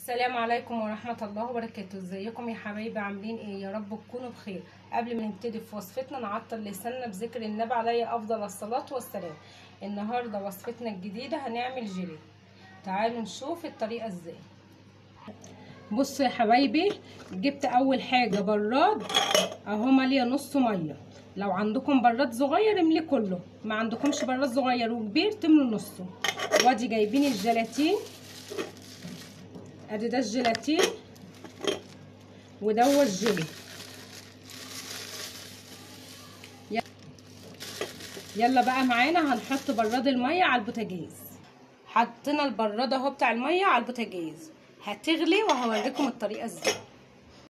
السلام عليكم ورحمة الله وبركاته. ازيكم يا حبايبي، عاملين ايه؟ يا رب تكونوا بخير. قبل ما نبتدي في وصفتنا نعطل لساننا بذكر النبي عليه افضل الصلاة والسلام. النهارده وصفتنا الجديدة هنعمل جيلي، تعالوا نشوف الطريقة ازاي. بصوا يا حبايبي، جبت اول حاجة براد اهو ماليه نص مية. لو عندكم براد صغير امليه كله، ما عندكمش براد صغير وكبير تملوا نصه. وادي جايبين الجيلاتين، ادي ده الجيلاتين وده الجيلي. يلا بقى معانا هنحط براد المية على البوتاجاز. حطينا البراد اهو بتاع المية على البوتاجاز، هتغلي وهوريكم الطريقة ازاي.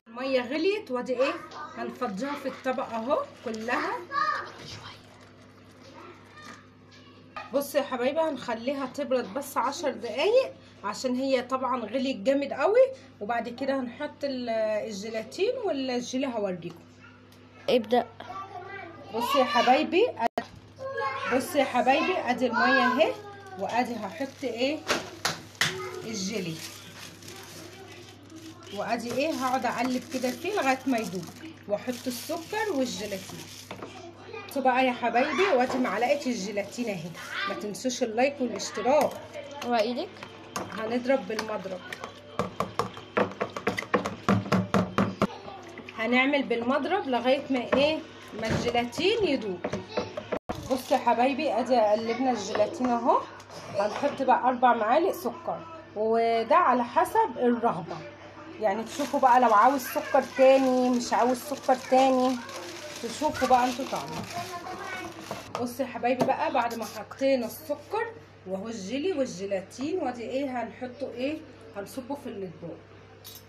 المية غليت وادي ايه هنفضيها في الطبق اهو كلها. بصوا يا حبايبي هنخليها تبرد بس 10 دقايق عشان هي طبعا غليت جامد قوي، وبعد كده هنحط الجيلاتين والجيلي هوريكم. ابدأ. بصوا يا حبايبي، بصوا يا حبايبي ادي المية اهي، وادي هحط ايه الجيلي، وادي ايه هقعد اقلب كده فيه لغاية ما يدوب، واحط السكر والجيلاتين. بصوا بقى يا حبايبي، وادي معلقه الجيلاتين اهي. ما تنسوش ال like والاشتراك. وايدك هنضرب بالمضرب، هنعمل بالمضرب لغاية ما ايه ما الجيلاتين يدوب. بصوا يا حبايبي ادي قلبنا الجيلاتين اهو. هنحط بقى 4 معالق سكر، وده على حسب الرغبة، يعني تشوفوا بقى لو عاوز سكر تاني مش عاوز سكر تاني، تشوفوا بقى انتوا طعمه. بصوا يا حبايبي بقى بعد ما حطينا السكر وهو الجيلي والجيلاتين، وادي ايه هنحطه ايه هنصبه في الاطباق.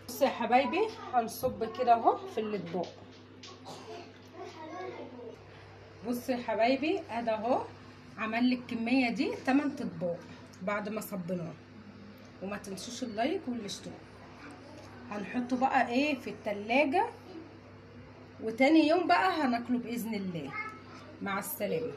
بصوا يا حبايبي هنصب كده اهو في الاطباق. بصوا يا حبايبي ادي اهو عمل لي الكمية دي 8 اطباق بعد ما صبناه. وما تنسوش ال like والاشتراك. هنحطه بقى ايه في التلاجة، وتاني يوم بقى هناكله باذن الله. مع السلامة.